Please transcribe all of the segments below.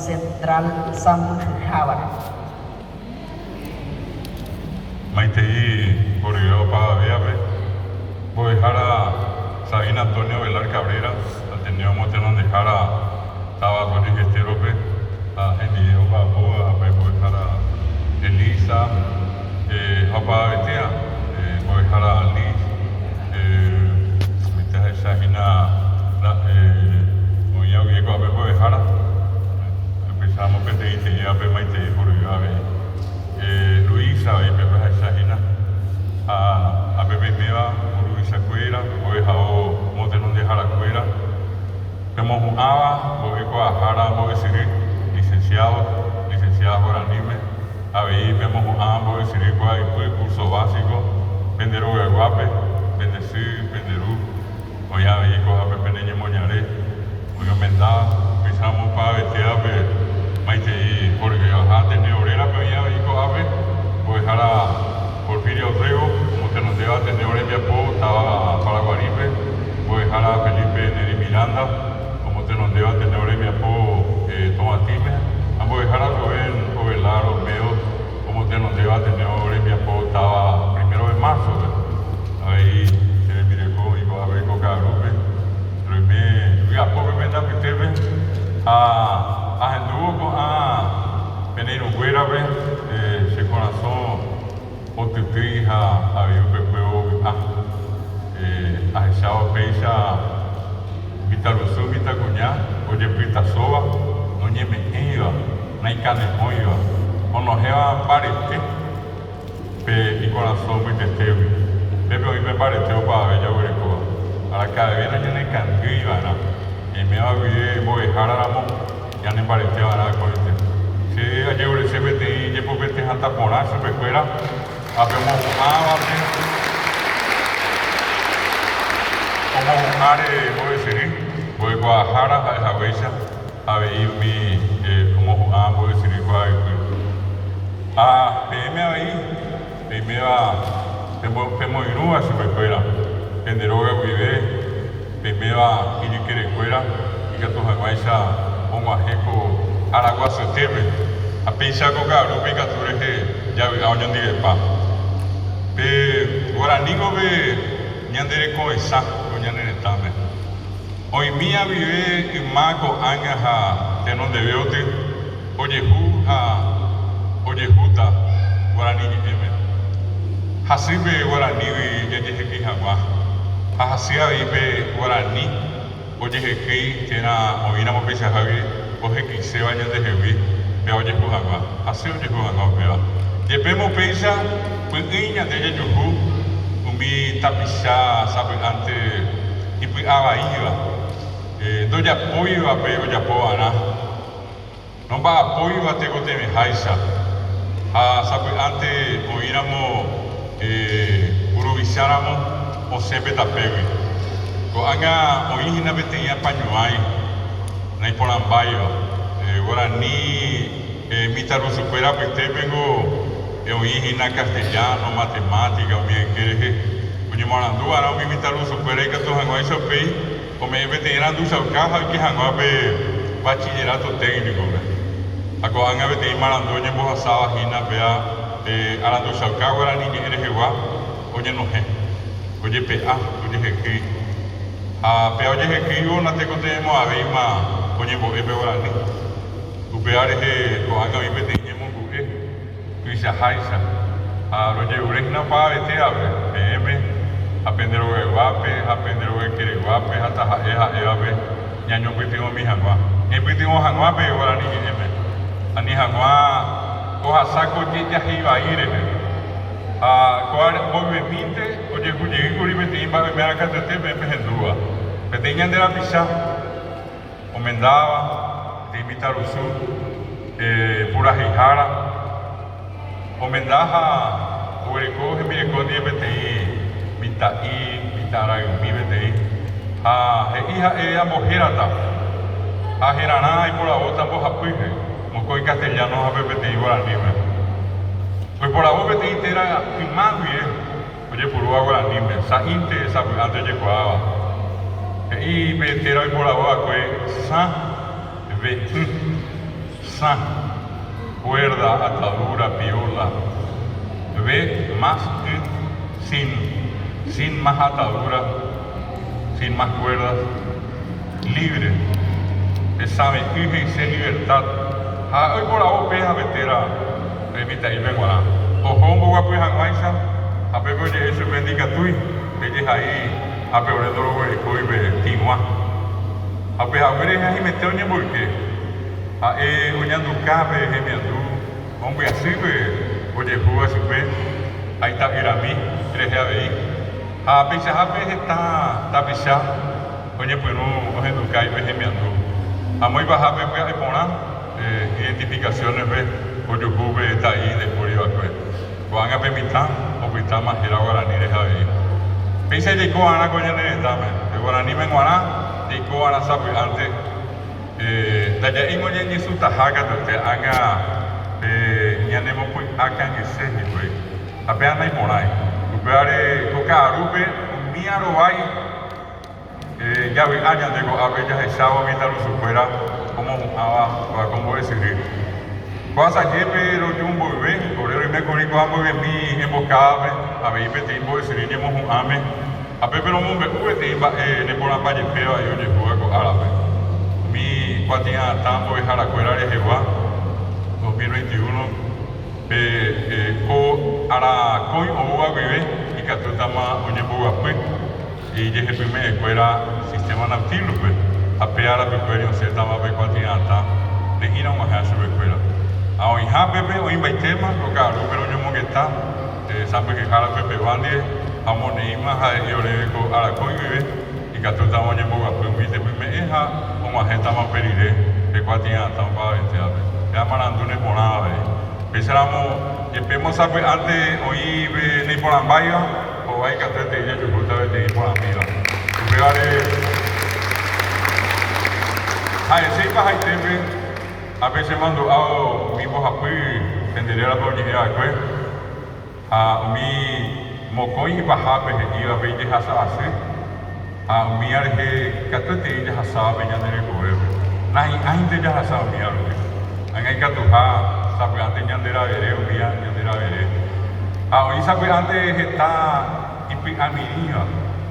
Central sãmbyhyhávare. Maitei horyvéva opavavévape, mbo'ehára Sabina Antonio Velar Cabrera, Ateneo motenondehára táva Arroyo y Estero-pe ha hendive omba'apóva ape mbo'ehára Elisa ha opavavetéva mbo'ehára Liz, Ahecha hína oĩva guive ko'ápe mbo'ehára, upéicharamo peteĩ teĩvape maitei horyvéva avei. Luisa avei pépe ahecha hína, ha ápe peiméva mburuvichakuéra, mbo'ehao motenondeharakuéra, pemohu'ãva mbo'ekuaahára mbo'esyry, licenciado, licenciada guaraníme, avei pemohu'ã mbo'esyry kuaa'ypy, curso básico, pende rogayguápe, pende sy, pende ru, oĩ avei ko'ápe pene ñemoñare, oĩ omendáva, upéicharamo opavavetévape maitei horyvéva. Ha Ateneo rérape oĩ avei ko'ápe mbo'ehára Porfirio Orrego, omotenondéva Ateneo rembiapo táva Paraguarípe, mbo'ehára Felipe Neri Miranda, omotenondéva Ateneo rembiapo Tovatĩme, ha mbo'ehára Rubén Ovelar Olmedo, Omotenondéva Ateneo rembiapo táva Primero de Marzo-pe, avei che rembireko oĩ ko'ápe ko ka'arúpe, roime vy'apópe pende apytépe ha ahendúvo ko'ã pene irũnguérape che korasõ otytýi ha avei upekuévo vy'a. Ahechávo péicha mitãrusu, mitãkuña ojepytasóva noñeme'ẽiva. Naikane'õiva, onohẽva mbarete pe ikorasõ mbytetégui. Pépe oĩ pe mbarete opavave jaguerekóva. Araka'eve nañanekangýi va'erã. Ñaiméva guive mbo'ehára ramo ñane mbarete va'erã akóinte. Che ajeurese peteĩ jepopete hatã porã chupekuéra ha pe omohu'ãvape omohu'ãre mbo'esyry, mbo'ekuaahára ha'ehaguéicha. Avei umi omohu'ã mbo'esyry kuaaypy. Ha peẽme avei peiméva pemoirũva chupekuéra, pende róga guive peiméva ijykerekuéra ikatu hag̃uáicha og̃uahẽ ko ára guasuetépe, ha péicha ko ka'arúpe ikatu rehe javy'a oñondivepa. Pe guaraníko pe ñande rekovesã ko ñane retãme. Oĩmía guive yma ko'ág̃a ha tenondeve oty ojehu ha ojehúta guarani ñe'ẽme. Hasy pe guaranígui jajehekýi hag̃ua ha hasy avei pe guarani ojehekýi térã oĩramo peichahágui ohekyiséva ñandehegui péva ojehu hag̃ua. Hasy ojehu hag̃ua upéva. Jepémo péicha py'ỹi ñande jajuhu umi tapicha sapy'ánte ipy'a vaíva, ndojapóiva pe ojapo va'erã, nomba'apóiva tekotevẽháicha, ha sapy'ánte oĩramo mburuvicháramo osẽ pe tapégui. Ko'ág̃a oĩ hína peteĩ apañuãi naiporãmbáiva. Guarani mitãrusukuéra apytépengo oĩ hína castellano, matemática, umi yke rehe. Oñemoarandu va'erã umi mitãrusukuéra ikatu hag̃uáicha upéi ome'ẽ peteĩ aranduchauka ha oike hag̃ua pe bachillerato técnico-pe. Ha ko'ág̃a peteĩ marandu oñembohasáva hína péa pe aranduchauka guarani ñe'ẽ rehegua oñenohẽ, ojepe'a, ojehekýi. Ha péa ojehekýivo natekotevẽmo'ãvéima oñembo'e pe guarani. Upéva rehe ko'ág̃a oĩ peteĩ ñemongu'e. Tuichaháicha, ha rojerure hína opavavetévape, peẽme, ha pende rogayguápe, ha pende rogaykereguápe, ha taha'e ha'évape ñañopytyvõmi hag̃ua. Ñaipytyvõ hag̃ua pe guarani ñe'ẽme, ani hag̃ua ohasa ko jejahéi vai rehe. Ha ko mboyvemínte ojehujeýkuri peteĩ mba'yme arakatuete peẽ pehendúva, peteĩ ñande rapicha. Omendáva, peteĩ mitãrusu puraheihára, omenda ha oguereko hembireko ndive peteĩ mitã'i, mitãra'ymi peteĩ, ha he'i ha'e ambohérata ha herarã aiporavóta mbohapýpe, mokõi castellano ha pe peteĩ guaraníme. Oiporavo peteĩ téra yma guie. Ojepurúva guaraníme, sa'ínte sapy'ánte ojekuaáva. He'i pe téra oiporavo va'ekue sã ve'ỹ. Sã, cuerda, atadura, piola. B más y, sin, sin más ataduras, sin más cuerdas, libre. Pe sãve'ỹ he'ise libertad ha oiporavo pe ha pe téra pe mitã'ípe g̃uarã. Oho omboguapy hag̃uáicha ha pépe oje'e chupe ndikatúi pe jehai ha pe ore ndoroguerekói pe tĩgua. Ha upe haguére haimete oñemboyke. Ha'e oñanduka pe hemiandu ombyasýpe ojehúva chupe ha ita'yrami rehe avei. Ha peichahápe heta tapicha oñepyrũ ohenduka ipe hemiandu. Amo ipahápe pya'e porã identificaciones-pe ojuhu pe ta'i ndepóri va'ekue. Ko'ág̃a pe mitã opytáma héra guarani rehe avei. Péicha jaiko va'erã ko ñane retãme. Pe guaraníme g̃uarã jaiko va'erã sapy'ánte. Ndaja'éingo ñañesũtaha katuete ág̃a pe ñanemopy'a kangyse hikuái. Ha péva naiporãi. Upévare ko ka'arúpe umi arovái javy'a ñande ko'ápe jahechávo mitãrusukuéra omohu'ãva kóva ko mbo'esyry. Ko asajépe roju mboyve, ore roime kuri ko'ã mboyvemi emboscádape, avei peteĩ mbo'esyry ñemohu'ãme, ha pépe romombe'u peteĩ mba'e neporãmba jepéva ojehúva ko árape. Umi kuatia'atã mbo'eharakuéra rehegua 2021 pe ko arakõi oúva guive ikatútama oñemboguapy ijehepyme'ẽkuéra Sistema Nautilus-pe ha pe arapykuéri osẽtama pe kuatia'atã ne'ĩra og̃uahẽ chupekuéra. Ha oĩha pépe oĩmbaitéma ko ka'arúpe roñomongeta sãmbyhyhára pepegua ndive ha omoneĩma ha he'i oréve ko arakõi guive ikatútama oñemboguapy umi tepyme'ẽ ha og̃uahẽtama upe rire pe kuatia'atã opavavetévape. Pe amarandu neporãva avei. Péicharamo jepémo sapy'ánte oĩ pe neiporãmbáiva, Kóva ikatuetei jajuhúta peteĩ iporãmíva. Upévare, ha'ese ipahaitépe ha pe chemandu'ávo umi mbohapy pende rérape oñe'ẽ va'ekue ha umi mokõi ipahápe he'íva pe ijehasa asy ha umíva rehe katuetei jahasáva pe ñande rekovépe. Nahi'ãinte jahasa umíva rupi. Ág̃a ikatuha sapy'ánte ñande ravere umíva ñande ravere. Ha oĩ sapy'ánte heta ipy'amirĩva,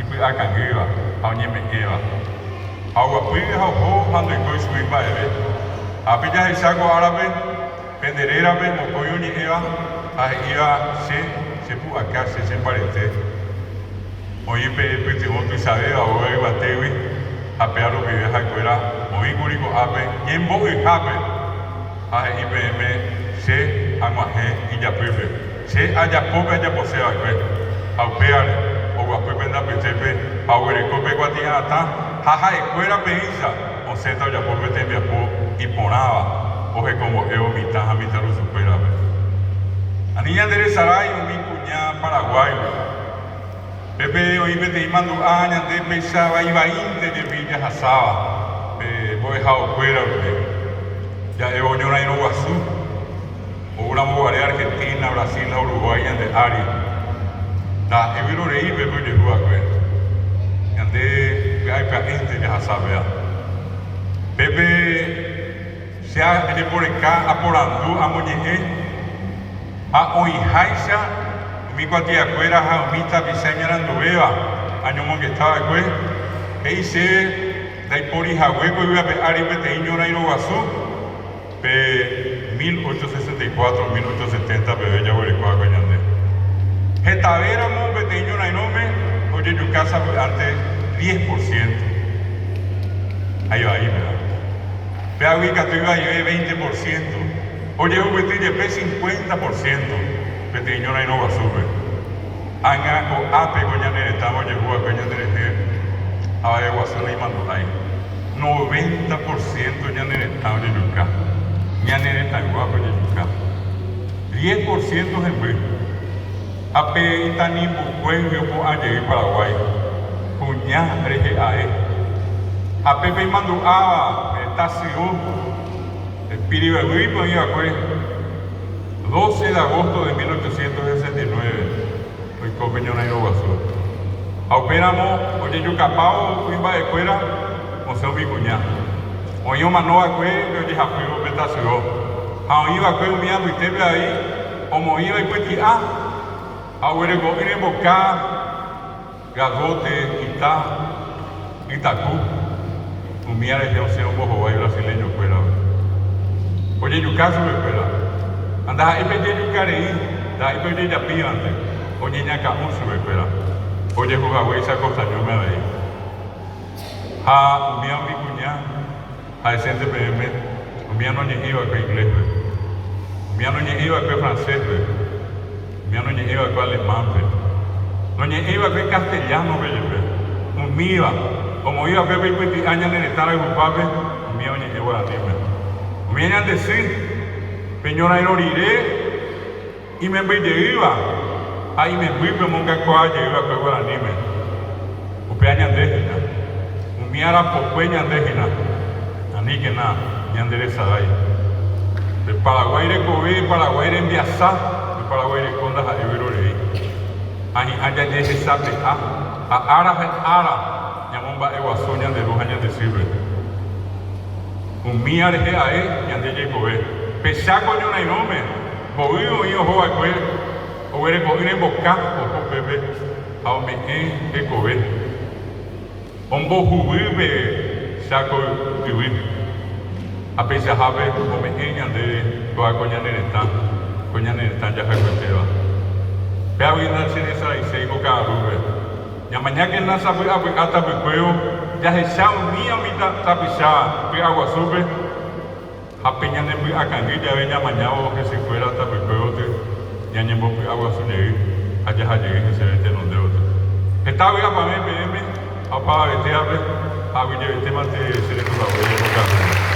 ipy'akangýva ha oñeme'ẽva. Ha oguapy ha oho ha ndoikói chugui mba'eve. Ha pe jahecha ko árape, pende rérape mokõi oñe'ẽva ha he'íva, Che, che pu'aka, che chembarete. Oĩ pe pytyvõ tuichavéva óga yvatégui ha péva rupive ha'ekuéra oĩkuri ko'ápe ñembo'yhápe ha he'i peẽme che ag̃uahẽ ijapýpe, che ajapo pe ajapose va'ekue ha upévare oguapy pende apytépe ha oguereko pe kuatia'atã ha ha'ekuéra peẽicha osẽta ojapo pe tembiapo iporãva ohekombo'évo mitã ha mitãrusukuérape. Ani ñanderesarái umi kuña Paraguáigui. Pépe oĩ peteĩ mandu'a ñande péicha vai vaínte jepi jahasáva pe mbo'ehaokuéra rupi. Ja'évo ñorairõ guasu, oúramo guare Argentina, Brasil ha Uruguay ñande ári, ndaha'éi vyrorei pépe ojehu va'ekue. Ñande pya'e pya'énte jahasa péva. Pépe che ajeporeka aporandu amoñe'ẽ ha oĩháicha Umi kuatiakuéra ha umi tapicha iñaranduvéva añomongeta va'ekue, he'i chéve ndaipóri hague ko yvy ape ári peteĩ ñorairõ guasu pe 1864, 1870 peve jaguereko va'ekue ñande. Hetave ramo peteĩ ñorairõme ojejuka sapy'ánte diez por ciento. Ha ivai péva. Péagui ikatu ivaive veinte por ciento. Ojehupyty jepe cincuenta por ciento peteĩ ñorairõ guasúpe. Ág̃a ko'ápe ko ñane retãme ojehu va'ekue ñanderehe avave guasu naimandu'ái. Noventa por ciento ñane retã ojejuka. Ñane retãyguápe ojejuka. Diez por ciento hemby. Ha pe itanimbukuégui opu'ã jey Paraguái, kuña rehe ae. Ha pépe imandu'áva pe tasyo. Piribebuýpe oĩ va'ekue doce de agosto de 1869 oiko pe ñorairõ guasu. Ha upéramo ojejukapávo kuimba'ekuéra osẽ umi kuña. Oĩ omano va'ekue pe ojehapývo pe tasyo, ha oĩ va'ekue umi apytépe avei omoĩva ipyti'a ha oguereko'ỹre mboka, garróte, ita, ytaku, umía rehe osẽ ombohovái brasileño-kuérape. Ojejuka chupekuéra, ha ndaha'éi pe jejuka rei, ndaha'éi pe ojejapívante, oñeñakã'u chupekuéra, ojehu haguéicha Costañóme avei. Ha umía umi kuña, ha'esénte peẽme, umía noñe'ẽi va'ekue ingléspe, umía noñe'ẽi va'ekue francéspe, umía noñe'ẽi va'ekue alemánpe, noñe'ẽi va'ekue castellánope jepe, umíva omoĩ va'ekue pe ipyti'a ñane retã rayhupápe, umía oñe'ẽ guaraníme. Umía ñande sy, pe ñorairõ rire Imemby jeýva ha imembýpe omongakuaa jey va'ekue guaraníme. Upéva ñande hína. Umi arapokue ñande hína. Aníkena ñande resarái. Pe Paraguái rekove, Paraguái rembiasa, pe Paraguái reko ndaha'éi vyrorei. Ha hi'ã jajehesape'a ha ára ha ára ñamomba'eguasu ñande ru ha ñande sýpe. Umía rehe ae ñande jaikove. Pe Cháko ñorairõme Mboy oĩ oho va'ekue oguereko'ỹre mboka oho upépe ha ome'ẽ hekove. Ombohuvy pe Cháko yvy ha peichahápe ome'ẽ ñandéve kóva ko ñane retã, ko ñane retã jahayhuetéva. Péagui ndacheresaraiséi ko ka'arúpe. Ñamañákena sapy'apy'a tapykuévo jahecha umía umi tapicha py'aguasúpe. Ha pe ñanembyakangy jave ñamañávo hesekuéra tapykue gotyo, ñañembopy'aguasu jey ha jaha jey heseve tenonde gotyo. Heta vy'apavẽ peẽme ha opavavetévape ha aguyjevetémante che rendu haguére ko ka'arúpe.